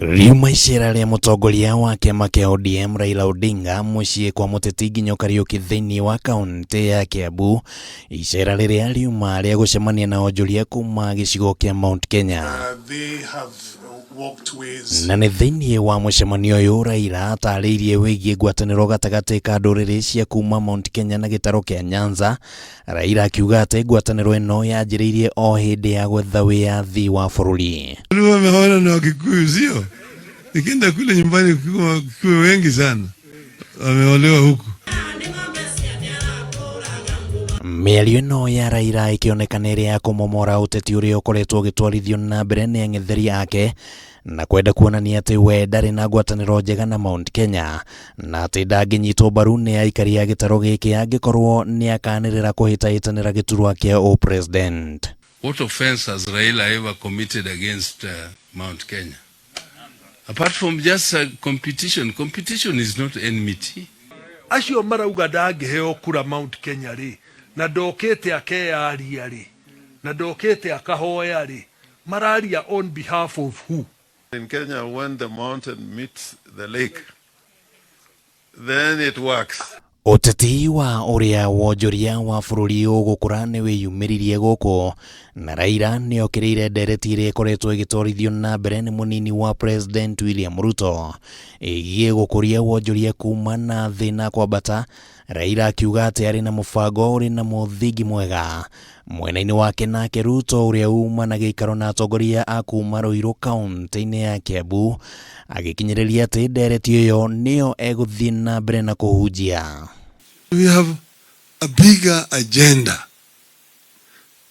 Riuma icera rĩa mũtongoria wa kĩama kĩa ODM Raila Odinga mũciĩ kwa mũteti Nginyo Kariũki thĩinĩ wa kaũntĩ ya Kiambu, icera rĩrĩa riuma rĩa gũcemania na onjoria kuma gĩcigo kĩa Mount Kenya. Na nĩ thĩinĩ wa mũcemanio ũyũ Raila atarĩirie wĩgiĩ ngwatanĩro gatagatĩ ka ndũrĩrĩ cia kuma Mount Kenya na gĩtarũ kĩa Nyanza. Raila akiuga atĩ ngwatanĩro ĩno yanjĩrĩirie o hĩndĩ ya gwetha wĩyathi wa bũrũri. Wameona ni Wakikuyu sio? Nikienda kule nyumbani Wakikuyu wengi sana wameolewa huku. Mĩario ĩno ya Raila ĩkĩonekana ĩrĩ ya kũmomora ũteti ũrĩa ũkoretwo ũgĩtwarithio na mbere nĩ ang'etheri ake na kwenda kuonania atĩ we ndarĩ na ngwatanĩro njega na Mount Kenya na atĩ ndangĩnyitwo mbaru nĩ aikari a gĩtarũ gĩkĩ angĩkorwo nĩ akanĩrĩra kũhĩtahĩtanĩra gĩturwa kĩa ũpresident. What offense has Raila ever committed against Mount Kenya? Apart from just competition, competition is not enmity. Acio marauga ndangĩheo kura Mount Kenya rĩ, na ndokĩte akeyaria rĩ, na ndokĩte akahoya rĩ, mararia on behalf of who? In Kenya, when the mountain meets the lake, then it works. Ũteti wa ũrĩa wonjoria wa bũrũri ũgũkũra nĩ wĩyumĩririe gũkũ na Raila nĩ okĩrĩire ndereti ĩrĩa ĩkoretwo ĩgĩtwarithio na mbere nĩ mũnini wa President William Ruto ĩgiĩ gũkũria wonjoria kuma na thĩ na kwambata. Raila akiuga atĩ arĩ na mũbango ũrĩ na mũthingi mwega. Mwena-inĩ wake nake Ruto ũrĩa uma na gĩikaro na atongoria a kuma Ruiru kaũntĩ-inĩ ya Kiambu agĩkinyĩrĩria atĩ ndereti ĩyo nĩyo egũthiĩ na mbere na kũhunjia. We have a bigger agenda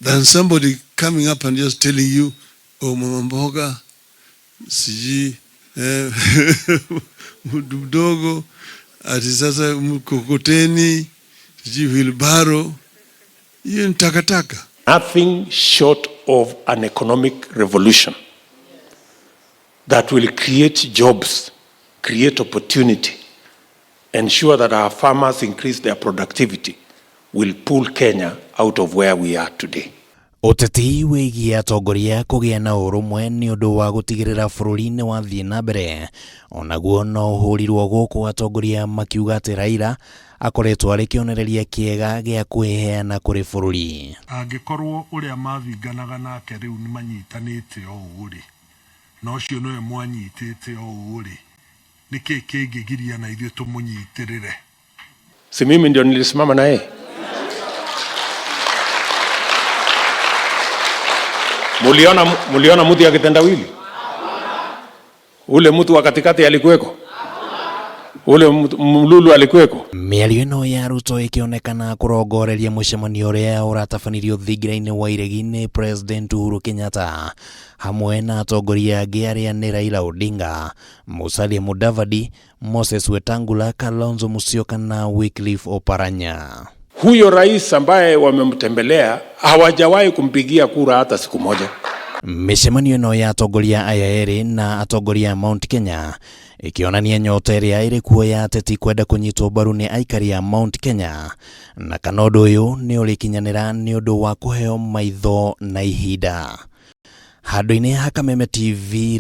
than somebody coming up and just telling you, oh, mama mboga, sijui mtu mdogo, ati sasa mkokoteni, sijui wheelbarrow. Hiyo ni takataka. Nothing short of an economic revolution that will create jobs, create opportunity, ensure that our farmers increase their productivity will pull Kenya out of where we are today. Ũteti wĩgiĩ atongoria kũgĩa na ũrũmwe nĩ ũndũ wa gũtigĩrĩra bũrũri nĩ wathiĩ na mbere onaguo no ũhũrirwo gũkũ atongoria makiuga atĩ Raila akoretwo arĩ kĩonereria kĩega gĩa kwĩheana kũrĩ bũrũri. Angĩkorwo ũrĩa mavinganaga nake rĩu nĩ manyitanĩte o ũũ rĩ, na ũcio nĩwe mwanyitĩte o ũũ rĩ, nĩkĩ kĩngĩgiria na ithuĩ tũmũnyitĩrĩre? Si mimi ndio nilisimama na yeye? Muliona mtu ya kitendawili? Ule mtu wa katikati alikuweko? Ule mlulu alikuweko? Mĩario ĩno ya Ruto ĩkĩonekana kũrongoreria mũcemanio ũrĩa ũratabanirio thingira-inĩ wa Iregi nĩ President Uhuru Kenyatta hamwe na atongoria angĩ arĩa nĩ Raila Odinga, Musalia Mudavadi, Moses Wetangula, Kalonzo Musyoka na Wycliffe Oparanya. Huyo rais ambaye wamemtembelea hawajawahi kumpigia kura hata siku moja. Mĩcemanio ĩno ya atongoria aya erĩ na atongoria a Mount Kenya ĩkĩonania nyota ĩrĩa ĩrĩ kuo ya ateti kwenda kũnyitwo mbaru nĩ aikari a Mount Kenya na kana ũndũ ũyũ nĩ ũrĩkinyanĩra nĩ ũndũ wa kũheo maitho na ihinda. Handũ-inĩ ha Kameme TV.